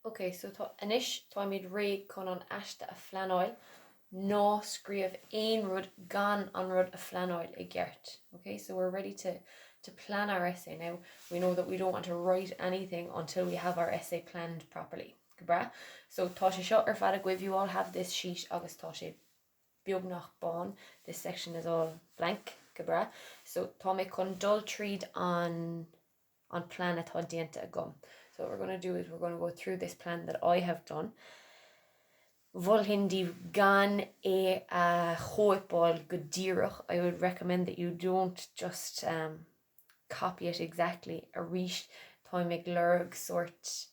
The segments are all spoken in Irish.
Ok, so tá, anois táimid réidh chun an aiste a phleanáil. Ná scríobh aon rud gan an rud a phleanáil i gceart. Ok, so we're ready to, to plan our essay now. We know that we don't want to write anything until we have our essay planned properly. Go breá. So tá sé seo ar fad agaibh, you all have this sheet agus tá sé beagnach bán. This section is all blank. Go breá. So tá mé chun dul tríd an an plean atá déanta agam. So what we're going to do is we're going to go through this plan that I have done. Mholfainn daoibh gan é a chóipeáil go díreach. I would recommend that you don't just um, copy it exactly. Arís táim ag lorg sórt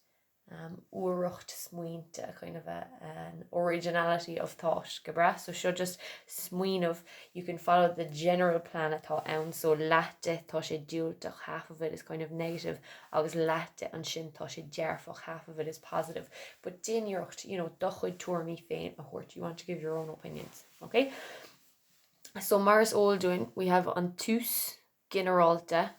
úireacht smaointe, a kind of a, an originality of thought, go breá. So seo just smaoineamh, you can follow the general plan atá ann, so leath de tá sé diúltach, half of it is kind of negative, agus leath de ansin tá sé dearfach, half of it is positive. But déan iarracht, you know, do chuid tuairimí féin a thabhairt, you want to give your own opinions, okay? So mar is eol dúinn, we have an tús, ginearálta,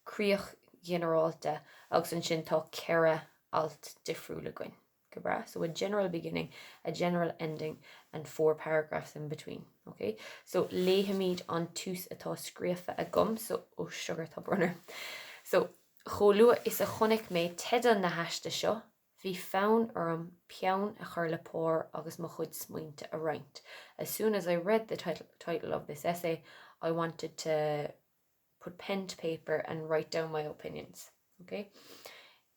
críoch ghinearálta agus ansin tá 4 alt difriúil againn. Go breá. So a general beginning, a general ending and 4 paragraphs in between. Ok? So léifimid an tús atá scríofa agam. So, oh sugar, tá brón orm. So, chomh luath is a chonaic mé teideal na haiste seo, bhí fonn orm peann a chur le pár agus mo chuid smaointe a roinnt. As soon as I read the title, title of this essay, I wanted to put pen to paper and write down my opinions. Okay?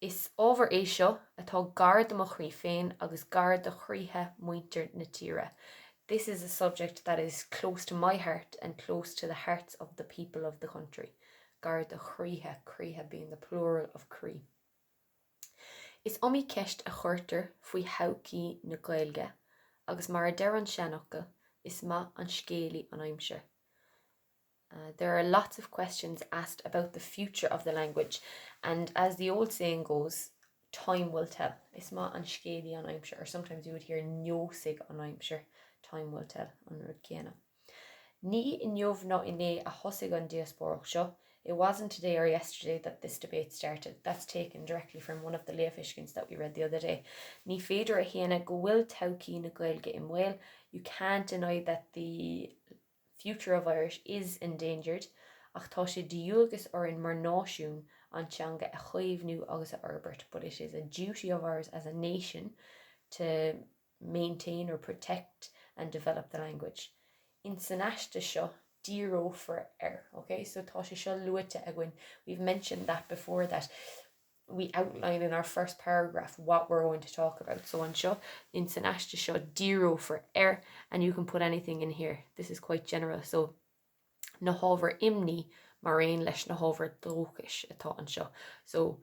Is ábhar é seo atá gar do mo chroí féin agus gar do chroíthe muintir na tíre. This is a subject that is close to my heart and close to the hearts of the people of the country. Gar do chroíthe, croíthe being the plural of croí. Is iomaí ceist a chuirtear faoi thodhchaí na Gaeilge agus mar a deir an seanfhocal, is maith an scéalaí an aimsir. There are lots of questions asked about the future of the language and as the old saying goes, time will tell. Is maith an scéalaí an aimsir or sometimes you would hear neosfaidh an aimsir, time will tell, an rud céanna. Ní inniu ná inné a thosaigh an díospóireacht seo, it wasn't today or yesterday that this debate started, that's taken directly from one of the léamhthuiscint that we read the other day. Ní féidir a shéanadh go bhfuil todhchaí na Gaeilge i mbaol, you can't deny that the future of Irish is endangered, ach tá sé de dhualgas orainn mar náisiún an teanga a chaomhnú agus a fhorbairt, but it is a duty of ours as a nation to maintain or protect and develop the language. In san aiste seo, díreofar ar, ok? So tá sé seo luaite againn, we've mentioned that before that we outline in our first paragraph what we're going to talk about. So anseo, in san aiste seo, díreofar ar, and you can put anything in here. This is quite general. So na hábhair imní mar aon leis na hábhair dóchais atá anseo. So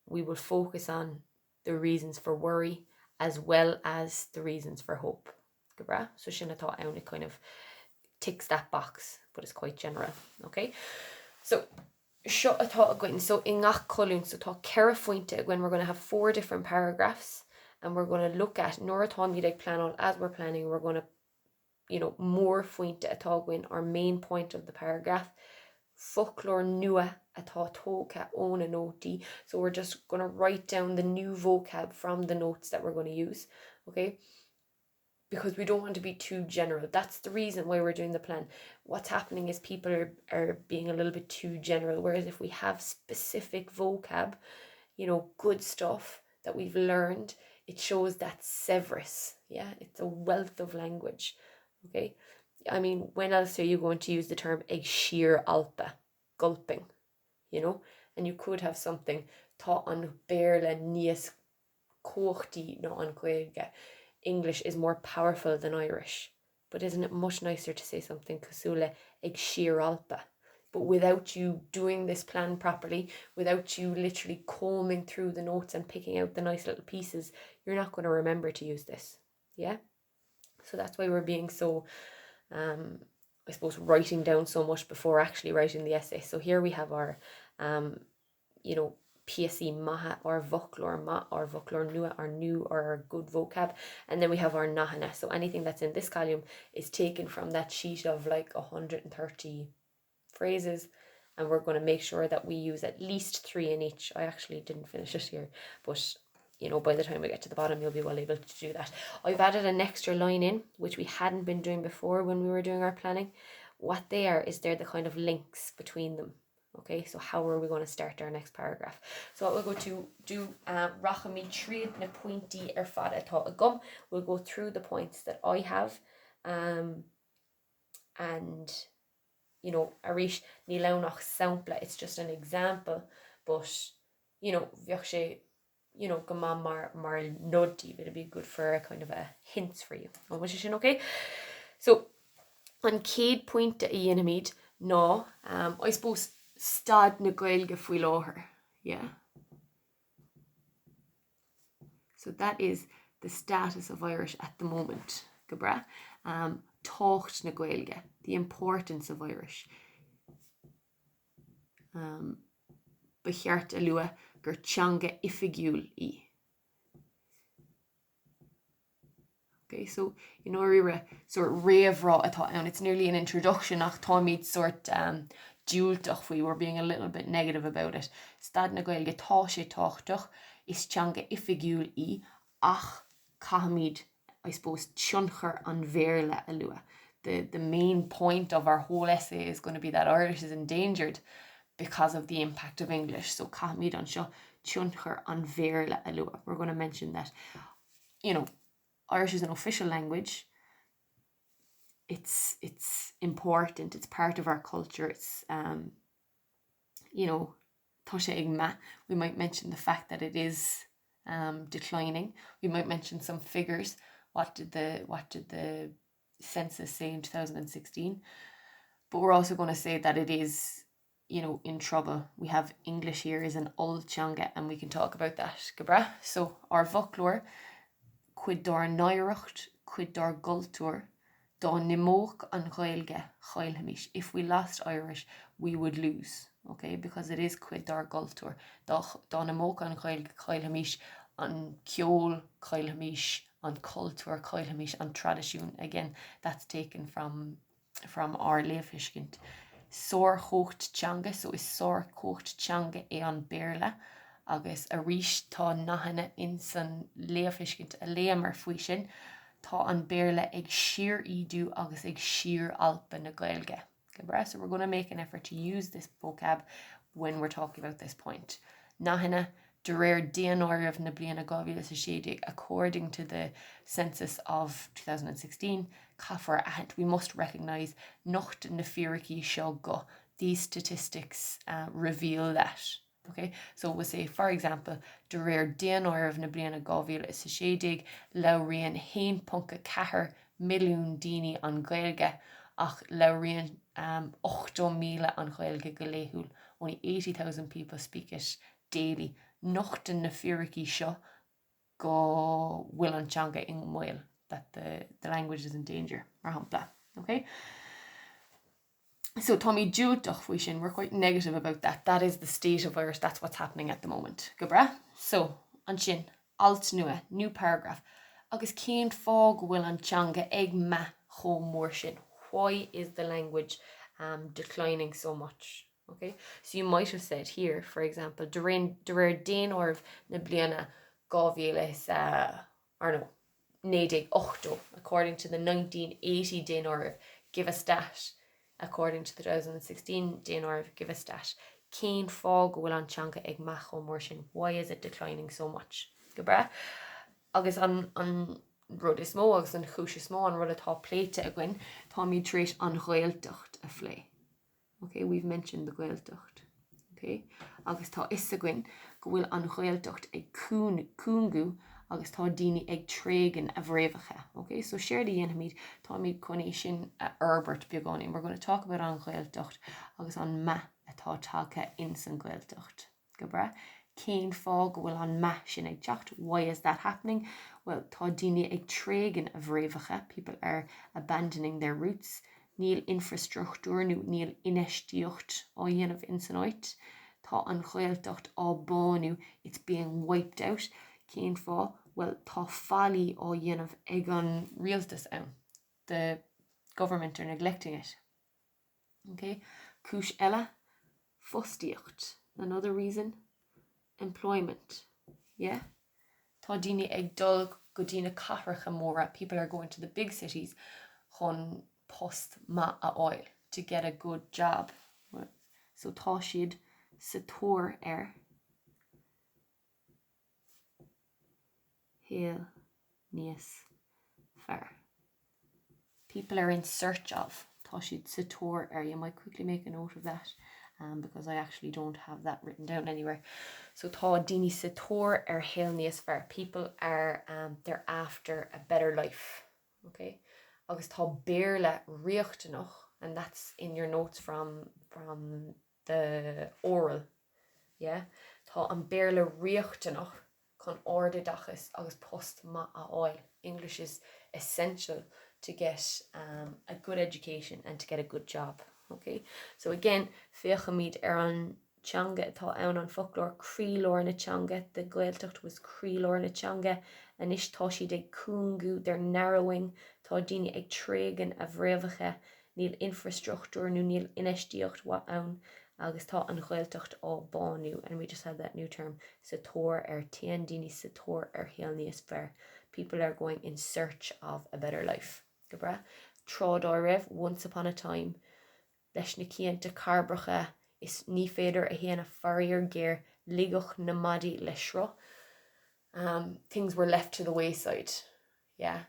we will focus on the reasons for worry as well as the reasons for hope. Go breá? So sin atá ann, it kind of ticks that box, but it's quite general. Okay? So seo atá againn. So i ngach colún, so tá 4 phointe againn, we're going to have 4 different paragraphs and we're going to look at nuair atáimid ag pleanáil, as we're planning, we're going to you know, mórphointe atá againn, our main point of the paragraph, foclóir nua atá tógtha ó na nótaí, so we're just going to write down the new vocab from the notes that we're going to use, okay? Because we don't want to be too general. That's the reason why we're doing the plan. What's happening is people are, are being a little bit too general, whereas if we have specific vocab, you know, good stuff that we've learned, it shows that saibhreas, yeah, it's a wealth of language, okay? I mean, when else are you going to use the term ag síor-alpadh, gulping, you know? And you could have something, tá an Béarla níos cumhachtaí ná an Ghaeilge, English is more powerful than Irish. But isn't it much nicer to say something cosúil le ag síor-alpadh? But without you doing this plan properly, without you literally combing through the notes and picking out the nice little pieces, you're not going to remember to use this. Yeah? So that's why we're being so, um, I suppose, writing down so much before actually writing the essay. So here we have our um, you know, píosaí maithe, ár bhfoclóir maith, ár bhfoclóir nua, our new or our good vocab, and then we have our nathanna. So anything that's in this column is taken from that sheet of like 130 phrases, and we're going to make sure that we use at least 3 in each. I actually didn't finish it here, but you know, by the time we get to the bottom, you'll be well able to do that. I've added an extra line in, which we hadn't been doing before when we were doing our planning. What they are is they're the kind of links between them. Okay, so how are we going to start our next paragraph? So what we'll go to do uh, rachaimid tríd na pointí ar fad atá agam. We'll go through the points that I have um, and you know, arís níl ann ach sampla, it's just an example, but you know, bheadh sé you know, go maith mar, mar nod daoibh, it'd be good for a kind of a hints for you. An bhfuil sé sin okay? So, an chéad pointe a dhéanfaimid ná, um, I suppose, staid na Gaeilge faoi láthair, yeah? So that is the status of Irish at the moment, go breá. Um, tábhacht na Gaeilge, the importance of Irish. Um, ba cheart a lua gur teanga oifigiúil í. Okay, so i ndáiríre sórt réamhrá atá ann, it's nearly an introduction ach táimid sórt um, diúltach faoi, we're being a little bit negative about it. Staid na Gaeilge tá sé tábhachtach, is teanga oifigiúil í ach caithfimid I suppose, tionchar an Bhéarla a lua. The, the main point of our whole essay is going to be that Irish is endangered because of the impact of English. So caithfimid anseo tionchar an Bhéarla a lua. We're going to mention that, you know, Irish is an official language. It's, it's important, it's part of our culture, it's, um, you know, tá sé ag meath. We might mention the fact that it is um, declining. We might mention some figures. What did the, what did the census say in 2016? But we're also going to say that it is you know, in trouble. We have English here is an ollteanga and we can talk about that. Go breá. So, ár bhfoclóir, cuid dár n-oidhreacht, cuid dár gcultúr, Dá n-imeodh an Ghaeilge, chaillfimis, if we lost Irish, we would lose, ok, because it is cuid dár gcultúr. Dá dá n-imeodh an Ghaeilge, chaillfimis an ceol, chaillfimis an cultúr, chaillfimis an traidisiún, again, that's taken from from ár léamhthuiscint. Sárchumhacht teanga, so is sárchumhacht teanga é an Béarla agus arís tá nathanna insan léamhthuiscint a léamar faoi sin. Tá an Béarla ag síor-ídiú agus ag síor-alpadh na Gaeilge. Go breá, so we're going to make an effort to use this vocab when we're talking about this point. Nathanna, de réir daonáireamh na bliana 2016, according to the census of 2016, caithfear a aithint, we must recognise, nochtann na fíricí seo go, these statistics reveal that. Ok, so we'll say, for example, de réir daonáireamh na bliana 2016, labhraíonn 1.4 milliún daoine an Ghaeilge ach labhraíonn 80,000 an Ghaeilge go laethúil, only 80,000 people speak it daily. Nochtann na fíricí seo go bhfuil an teanga i mbaol, that the, the language is in danger, mar shampla. Ok? So táimid diúltach faoi sin, we're quite negative about that, that is the state of Irish, that's what's happening at the moment. Go breá? So, ansin, alt nua, new paragraph. Agus cén fáth go bhfuil an teanga ag meath chomh mór sin? Why is the language um, declining so much? Okay? So you might have said here, for example, de réir, de réir daonáireamh na bliana 2000 is, uh, I don't know, 1980, according to the 1980 daonáireamh, give a stat, according to the 2016 daonáireamh, give a stat. Cén fáth go bhfuil an teanga ag meath chomh mór sin? Why is it declining so much? Go breá. Agus an, an rud is mó agus an chúis is mó, an rud atá pléite againn, táimid tar éis an Ghaeltacht a phlé. Ok, we've mentioned the Gaeltacht. Ok, agus tá fhios againn go bhfuil an Ghaeltacht ag cúngú agus tá daoine ag tréigean a bhfréamhacha. Ok, so séard a dhéanfaimid, táimid chun é sin a fhorbairt beagáinín. We're going to talk about an Ghaeltacht agus an meath atá tagtha ins an Ghaeltacht. Go breá. Cén fáth go bhfuil an meath sin ag teacht? Why is that happening? Bhuel, tá daoine ag tréigean a bhfréamhacha, people are abandoning their roots. Níl infreastruchtúr nó níl infheistíocht á dhéanamh ins an áit. Tá an Ghaeltacht á bánú, it's being wiped out. Cén fáth? Bhuel, tá faillí á dhéanamh ag an rialtas ann. The government are neglecting it. Ok, cúis eile, fostaíocht. Another reason, employment. Yeah? Tá daoine ag dul go dtí na cathracha móra, people are going to the big cities chun post maith a fháil, to get a good job. So tá siad sa tóir ar shaol níos fearr. People are in search of. Tá siad sa tóir ar. You might quickly make a note of that um, because I actually don't have that written down anywhere. So tá daoine sa tóir ar shaol níos fearr. People are um, they're after a better life. Okay? Agus tá Béarla riachtanach and that's in your notes from from the oral. Yeah? Tá an Béarla riachtanach chun ardoideachas agus post maith a fháil. English is essential to get um, a good education and to get a good job. Okay? So again, féachaimid ar an teanga atá ann, an foclóir, croílár na teanga, the Gaeltacht was croílár na teanga, anois tá siad ag cúngú, they're narrowing, tá daoine ag tréigean a bhfréamhacha, níl infreastruchtúr nó níl infheistíocht mhaith ann agus tá an Ghaeltacht á bánú and we just had that new term sa tóir ar, téann daoine sa tóir ar shaol níos fearr, people are going in search of a better life. Go breá. Tráth dá raibh, once upon a time, leis na cianta cairbreacha is ní féidir a shéanadh faraor géar ligeadh na maidí le sruth um things were left to the wayside yeah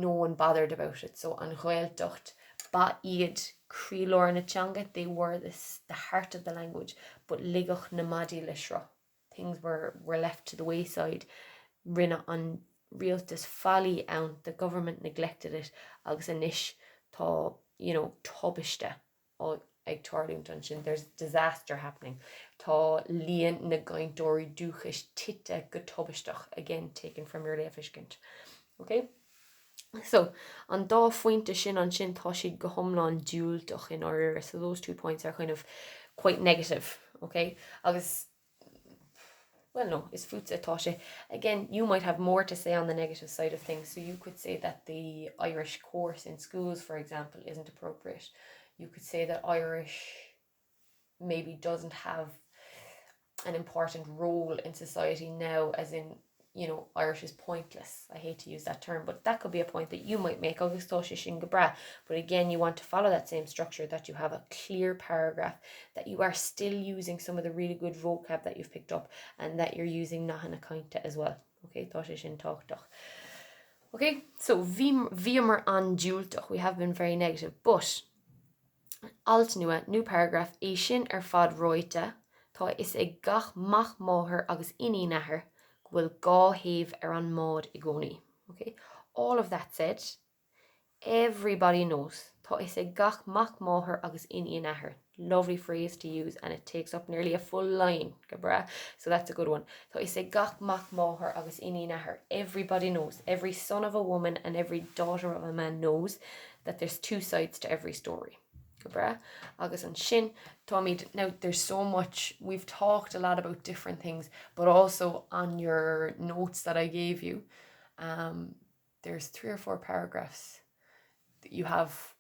no one bothered about it so an Ghaeltacht ba iad croílár na teanga they were the, the heart of the language but ligeadh na maidí le sruth things were were left to the wayside rinne an rialtas faillí ann the government neglected it agus anois tá you know tubaiste ag tarlúint ansin there's disaster happening tá líon na gcainteoirí dúchais tite go tubaisteach again taken from your léamhthuiscint ok so an dá phointe sin ansin tá siad go hiomlán diúltach i ndáiríre so those two points are kind of quite negative ok agus well no, is fútsa atá sé. Again, you might have more to say on the negative side of things, so you could say that the Irish course in schools, for example, isn't appropriate. You could say that Irish maybe doesn't have an important role in society now, as in you know, Irish is pointless. I hate to use that term, but that could be a point that you might make agus tá sé sin go breá. But again, you want to follow that same structure that you have a clear paragraph, that you are still using some of the really good vocab that you've picked up and that you're using nathanna cainte as well. Okay, tá sé sin tábhachtach. Okay, so bhíomar an-diúltach. We have been very negative, but Alt nua, new paragraph, É sin ar fad ráite, tá a fhios ag gach mac máthar agus iníon athar go bhfuil dhá thaobh ar an mbád i gcónaí. Ok? All of that said, everybody knows, tá a fhios ag gach mac máthar agus iníon athar. Lovely phrase to use and it takes up nearly a full line. Go breá. So that's a good one. Tá a fhios ag gach mac máthar agus iníon athar. Everybody knows. Every son of a woman and every daughter of a man knows that there's two sides to every story. Go breá. Agus ansin táimid, now there's so much, we've talked a lot about different things, but also on your notes that I gave you, um, there's three or four paragraphs that you have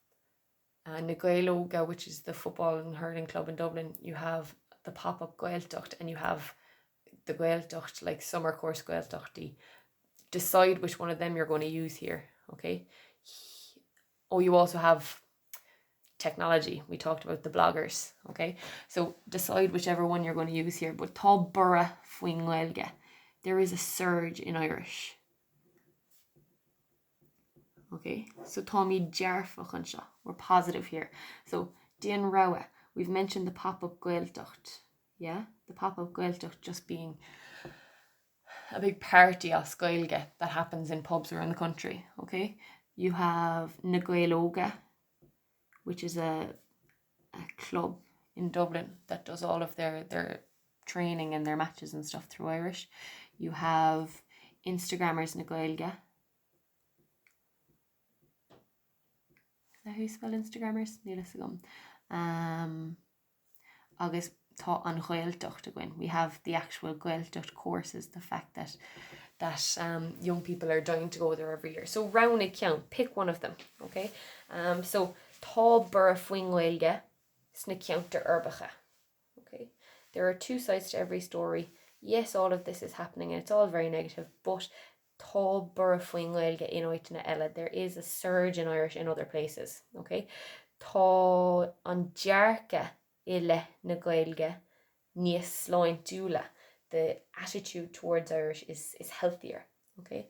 uh, Na Gaeil Óga, which is the football and hurling club in Dublin, you have the pop-up Gaeltacht and you have the Gaeltacht, like summer course Gaeltachtaí. Decide which one of them you're going to use here, okay? Oh, you also have technology. We talked about the bloggers, okay? So decide whichever one you're going to use here. But tá borradh faoin nGaeilge. There is a surge in Irish. Ok, so táimid dearfach anseo, we're positive here. So déan rogha, we've mentioned the pop-up Gaeltacht, yeah? The pop-up Gaeltacht just being a big party as Gaeilge that happens in pubs around the country, okay? You have Na Gaeil Óga, which is a, a club in Dublin that does all of their, their training and their matches and stuff through Irish. You have Instagrammers na Gaeilge, Is that how you spell Instagrammers? Níl a fhios agam. Um, agus tá an Ghaeltacht againn. We have the actual Gaeltacht courses, the fact that that um, young people are dying to go there every year. So roghnaigh ceann, pick one of them, okay? Um, so tá borradh faoin nGaeilge sna ceantair uirbeacha. Okay? There are two sides to every story. Yes, all of this is happening and it's all very negative, but tá borradh faoin nGaeilge in áiteanna eile, there is a surge in Irish in other places, ok? Tá an dearcadh i leith na Gaeilge níos sláintiúla, the attitude towards Irish is, is healthier, ok?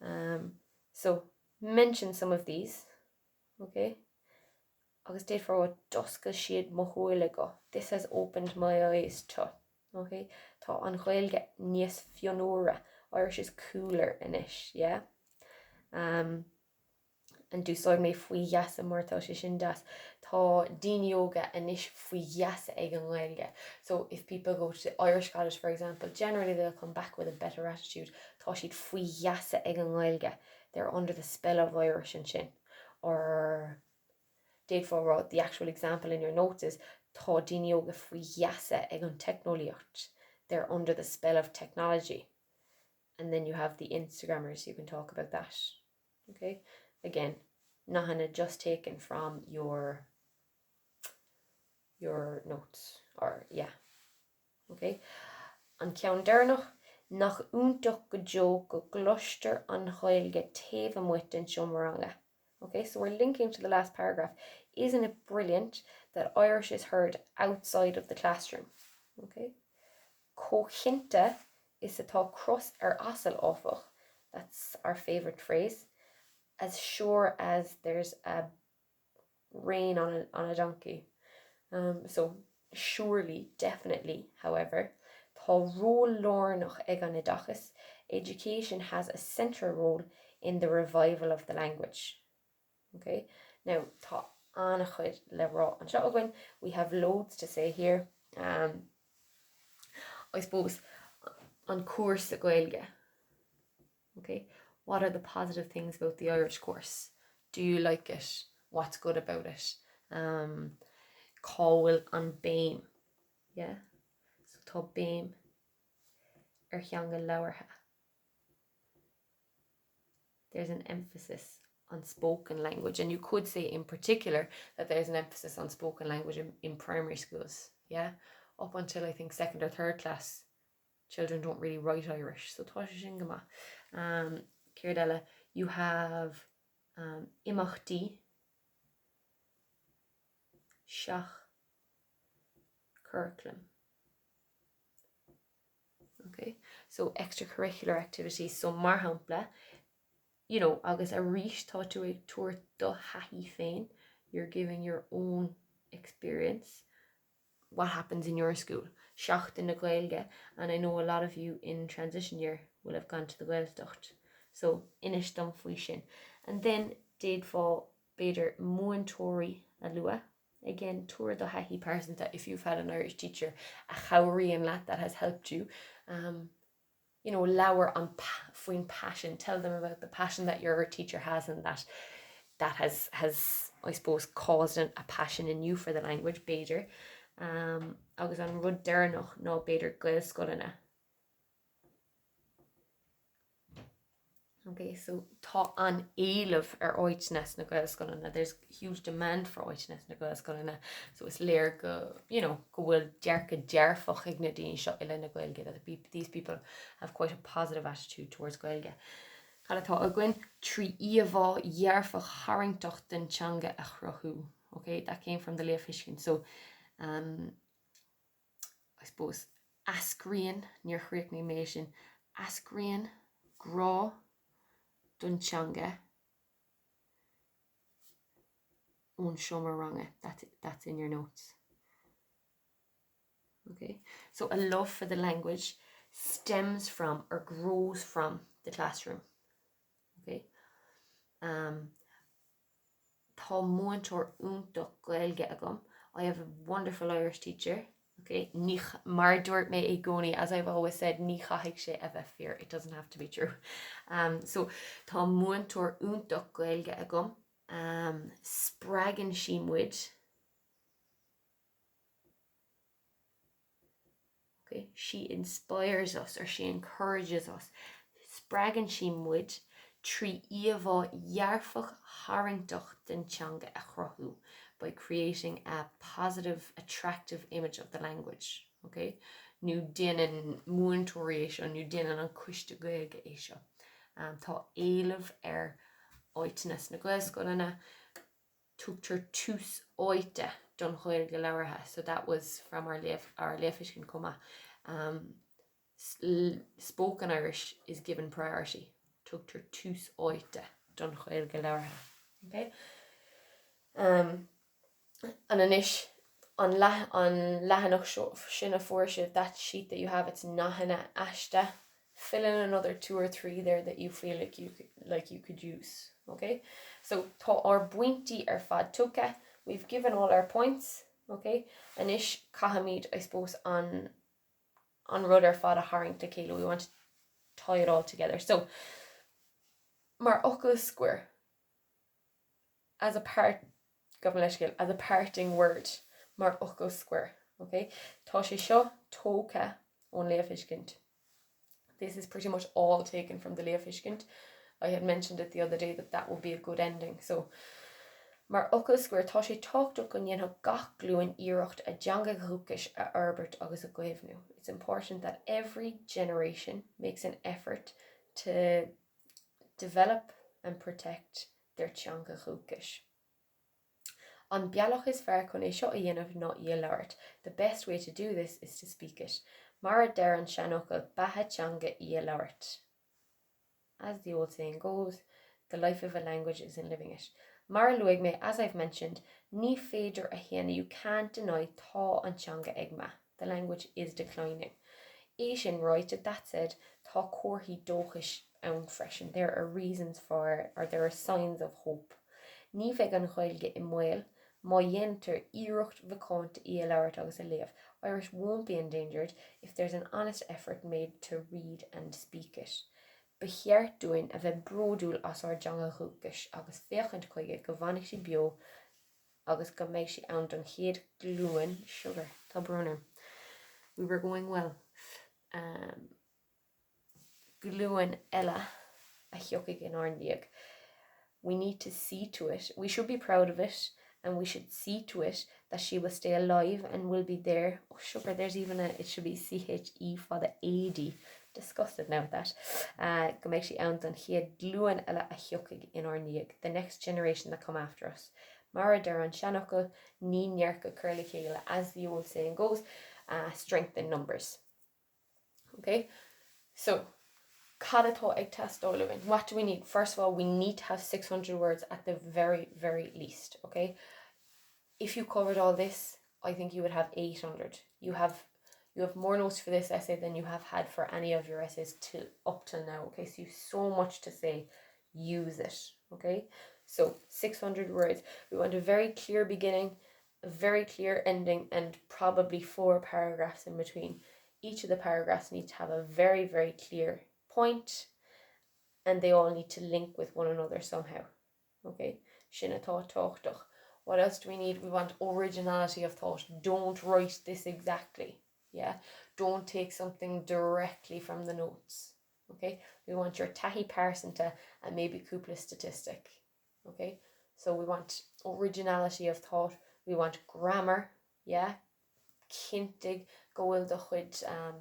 Um, so, mention some of these, ok? Agus d'fhéadfá a rá d'oscail siad mo shúile go, this has opened my eyes to. Ok, tá an Ghaeilge níos fionnuaire, Irish is cooler anois, yeah? Um, and d'úsáid mé faoi gheasa mar tá sé sin deas. Tá daoine óga anois faoi gheasa ag an nGaeilge. So if people go to Irish college, for example, generally they'll come back with a better attitude. Tá siad faoi gheasa ag an nGaeilge. They're under the spell of Irish ansin. Or D'fhéadfá a rá, the actual example in your notes is tá daoine óga faoi gheasa ag an teicneolaíocht, they're under the spell of technology. And then you have the Instagrammers, you can talk about that. Okay? Again, nathanna just taken from your your notes or yeah. Ok. An ceann deireanach, nach iontach go deo go gcloistear an Ghaeilge taobh amuigh den seomra ranga. Ok, so we're linking to the last paragraph. Isn't it brilliant that Irish is heard outside of the classroom? Ok. Chomh cinnte is atá cros ar asal, áfach, that's our favourite phrase, as sure as there's a rein on a, on a donkey. Um, so, surely, definitely, however, tá ról lárnach ag an oideachas, education has a central role in the revival of the language. Okay? Now, tá an-chuid le rá anseo againn, we have loads to say here. Um, I suppose, an cúrsa Gaeilge. Ok, what are the positive things about the Irish course? Do you like it? What's good about it? Um, cá bhfuil an béim? Yeah? So tá béim ar theanga labhartha. There's an emphasis on spoken language and you could say in particular that there's an emphasis on spoken language in, in primary schools. Yeah? Up until I think second or third class, children don't really write Irish, so tá sé sin go maith. Um, céard eile? You have um, imeachtaí seach-churaclaim. Okay, so extracurricular activities, so mar shampla, you know, agus arís tá tú ag tabhairt do thaithí féin, you're giving your own experience, what happens in your school, Seachtain na Gaeilge, and I know a lot of you in transition year will have gone to the Gaeltacht, so inis dom faoi sin. And then d'fhéadfá b'fhéidir múinteoirí a lua, again tabhair do thaithí pearsanta if you've had an Irish teacher a chabhraíonn leat that has helped you, um, you know, labhair an faoin passion, tell them about the passion that your teacher has and that that has, has I suppose, caused an, a passion in you for the language, b'fhéidir. Um, agus an rud deireanach ná b'fhéidir Gaelscoileanna. Ok, so tá an-éileamh ar áiteanna sna Gaelscoileanna, there's huge demand for áiteanna sna Gaelscoileanna, so is léir go, you know, go bhfuil dearcadh dearfach ag na daoine seo i leith na Gaeilge, that the, these people have quite a positive attitude towards Gaeilge. Cad atá againn? Trí íomhá dhearfach tharraingteach den teanga a chruthú. Ok, that came from the léamhthuiscint. So, um, I suppose, eascraíonn, níor chríochnaigh mé sin, eascraíonn grá don teanga ón seomra ranga, that's, that's in your notes. Okay, so a love for the language stems from or grows from the classroom. Okay, um, Tá múinteoir iontach Gaeilge agam, I have a wonderful Irish teacher. Ok, ní, mar a dúirt mé i gcónaí, as I've always said, ní chaithfidh sé a bheith fíor, it doesn't have to be true. Um, so, tá múinteoir iontach Gaeilge agam, um, spreagann sí muid, Ok, she inspires us or she encourages us, spreagann sí muid trí íomhá dhearfach tharraingteach den teanga a chruthú, by creating a positive, attractive image of the language. Ok, nó déanann múinteoirí é seo nó déanann an Coiste Gaeilge é seo. Tá éileamh ar áiteanna sna Gaelscoileanna, tugtar tús áite don Ghaeilge labhartha, so that was from our léamh, our léamhthuiscint chomh maith. Um, spoken Irish is given priority, tugtar tús áite don Ghaeilge labhartha. Okay? Um, and anois an leath, an leathanach seo sin a fuair sibh, that sheet that you have, it's nathanna aiste. Fill in another two or three there that you feel like you, like you could use. Okay? So tá ár bpointí ar fad tugtha, we've given all our points, okay? Anois caithfimid, I suppose, an an rud ar fad a tharraingt le chéile, we want to tie it all together. So, mar fhocal scoir, as a part, gabh mo leithscéal, as a parting word, mar fhocal scoir, ok? Tá sé seo tógtha ón léamhthuiscint. This is pretty much all taken from the léamhthuiscint. I had mentioned it the other day that that would be a good ending. So, mar fhocal scoir, tá sé tábhachtach go ndéanfadh gach glúin iarracht a dteanga dhúchais a fhorbairt agus a chaomhnú. It's important that every generation makes an effort to develop and protect their teanga dhúchais. An bealach is fearr chun é seo a dhéanamh ná í a labhairt, the best way to do this is to speak it. Mar a deir an seanfhocal, beatha teanga í a labhairt. As the old saying goes, the life of a language is in living it. Mar a luaigh mé, as I've mentioned, ní féidir a shéanadh, you can't deny, tá an teanga ag meath, the language is declining. É sin ráite, that said, tá comharthaí dóchais ann freisin, there are reasons for, or there are signs of hope. Ní bheidh an Ghaeilge i mbaol má dhéantar iarracht mhacánta í a labhairt agus a léamh, Irish won't be endangered if there's an honest effort made to read and speak it. Ba cheart dúinn a bheith bródúil as ár dteanga dhúchais agus féachaint chuige go bhfanfaidh sí beo agus go mbeidh sí ann don chéad ghlúin, sugar, tá brón orm, we were going well, um, glúin eile a thiocfaidh inár ndiaidh. We need to see to it, we should be proud of it and we should see to it that she will stay alive and will be there, oh sugar, there's even a, it should be CHE fada AD, disgusted now at that, uh, go mbeidh sí ann don chéad ghlúin eile a thiocfaidh inár ndiaidh, the next generation that come after us. Mar a deir an seanfhocal, ní neart go cur le chéile, as the old saying goes, uh, strength in numbers. Ok? So, cad atá ag teastáil uainn? What do we need? First of all, we need to have 600 words at the very, very least, ok? If you covered all this, I think you would have 800. You have you have more notes for this essay than you have had for any of your essays till up till now, okay? So you've so much to say, use it, okay? So 600 words. We want a very clear beginning, a very clear ending and probably four paragraphs in between. Each of the paragraphs need to have a very, very clear point and they all need to link with one another somehow. Okay, sin atá tábhachtach. What else do we need? We want originality of thought. Don't write this exactly. Yeah, don't take something directly from the notes. Okay, we want your taithí pearsanta and maybe cúpla statistic. Ok, so we want originality of thought, we want grammar, yeah, cinntigh go bhfuil do chuid um,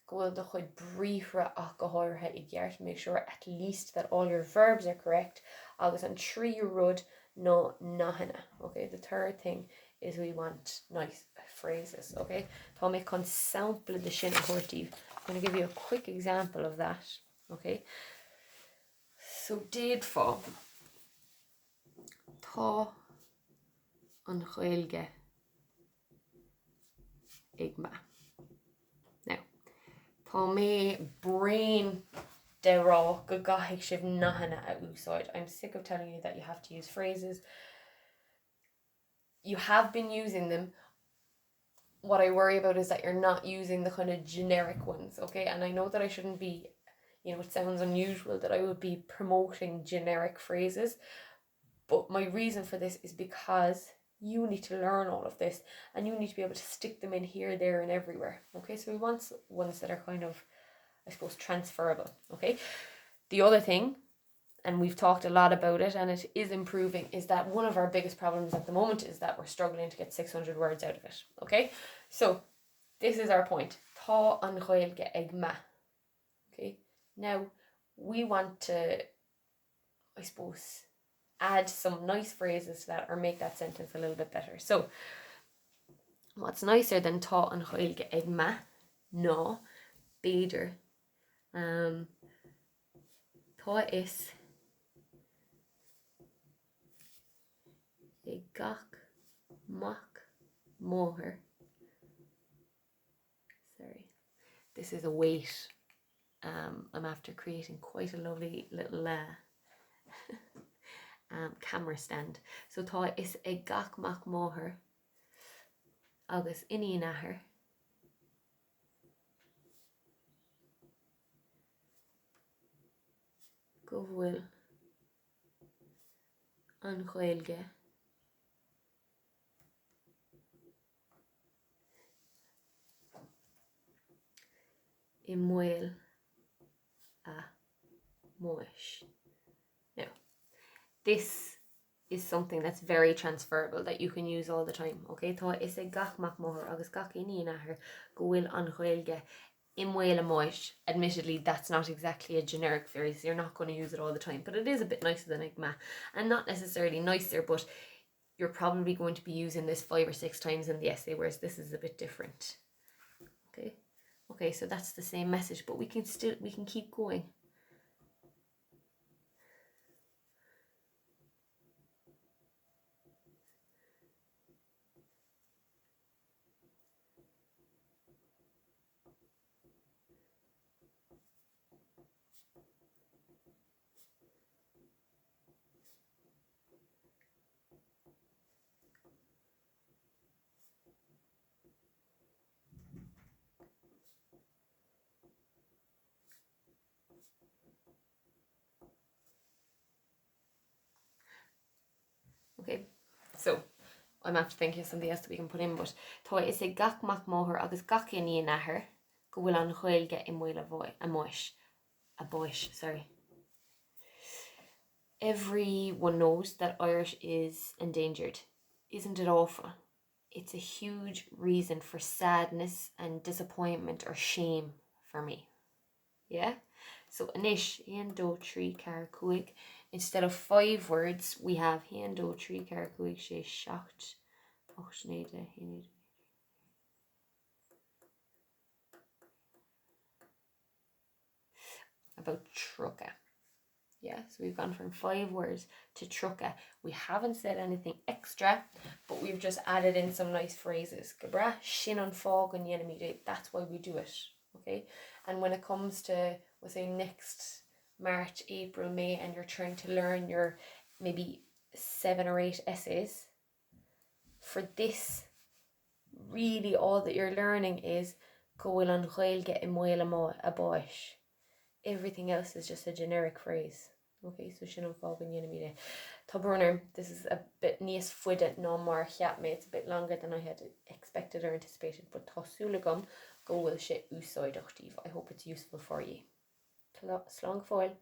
go bhfuil do chuid briathra ach go háirithe i gceart, make sure at least that all your verbs are correct, agus an tríú rud ná nathanna, ok, the third thing is we want nice phrases, ok, tá mé chun sampla de sin a thabhairt daoibh, I'm going to give you a quick example of that, ok. So d'fhéadfá, Tá an Ghaeilge ag meath. Now, tá mé bréan de rá go gcaithfidh sibh nathanna a úsáid. I'm sick of telling you that you have to use phrases. You have been using them. What I worry about is that you're not using the kind of generic ones, okay? And I know that I shouldn't be, you know, it sounds unusual that I would be promoting generic phrases, but my reason for this is because you need to learn all of this and you need to be able to stick them in here, there and everywhere. Okay, so we want ones that are kind of, I suppose, transferable. Okay, the other thing and we've talked a lot about it and it is improving, is that one of our biggest problems at the moment is that we're struggling to get 600 words out of it. Okay, so this is our point. Tá an Ghaeilge ag meath. Okay? Now, we want to, I suppose, add some nice phrases to that or make that sentence a little bit better. So, what's nicer than tá an Ghaeilge ag meath ná b'fhéidir um, tá a fhios ag gach mac máthar sorry this is a weight um, I'm after creating quite a lovely little uh, um, camera stand so tá a fhios ag gach mac máthar agus iníon athar go bhfuil an Ghaeilge i mbaol a mbáis. Now, this is something that's very transferable that you can use all the time, okay? Tá a fhios ag gach mac máthar agus gach iníon athar go bhfuil an Ghaeilge i mbaol a mbáis. Admittedly, that's not exactly a generic phrase, you're not going to use it all the time, but it is a bit nicer than ag meath. And not necessarily nicer, but you're probably going to be using this five or six times in the essay, whereas this is a bit different. Okay, okay, so that's the same message, but we can still, we can keep going. Okay, so I'm after thinking of something else that we can put in, but tá a fhios ag gach mac máthar agus gach iníon athar go bhfuil an Ghaeilge i mbaol a mbáis, a báis, sorry. Everyone knows that Irish is endangered. Isn't it awful? It's a huge reason for sadness and disappointment or shame for me. Yeah? So anois, 1, 2, 3, 4, 5, instead of five words, we have 1, 2, 3, 4, 5, 6, 7, 8, 9, 10, 11, about tríocha. Yeah, so we've gone from five words to tríocha. We haven't said anything extra, but we've just added in some nice phrases. Go breá, sin an fáth go ndéanaimid é. That's why we do it. Okay? And when it comes to, we'll say next March, April, May, and you're trying to learn your maybe seven or eight essays, for this, really all that you're learning is go bhfuil an Ghaeilge i mbaol a báis. Everything else is just a generic phrase. Ok, so sin an fáth go ndéanaimid é. Tá brón orm, this is a bit níos faide ná mar a cheap mé, it's a bit longer than I had expected or anticipated, but tá súil agam go bhfuil sé úsáideach daoibh. I hope it's useful for you. Slán go fóill.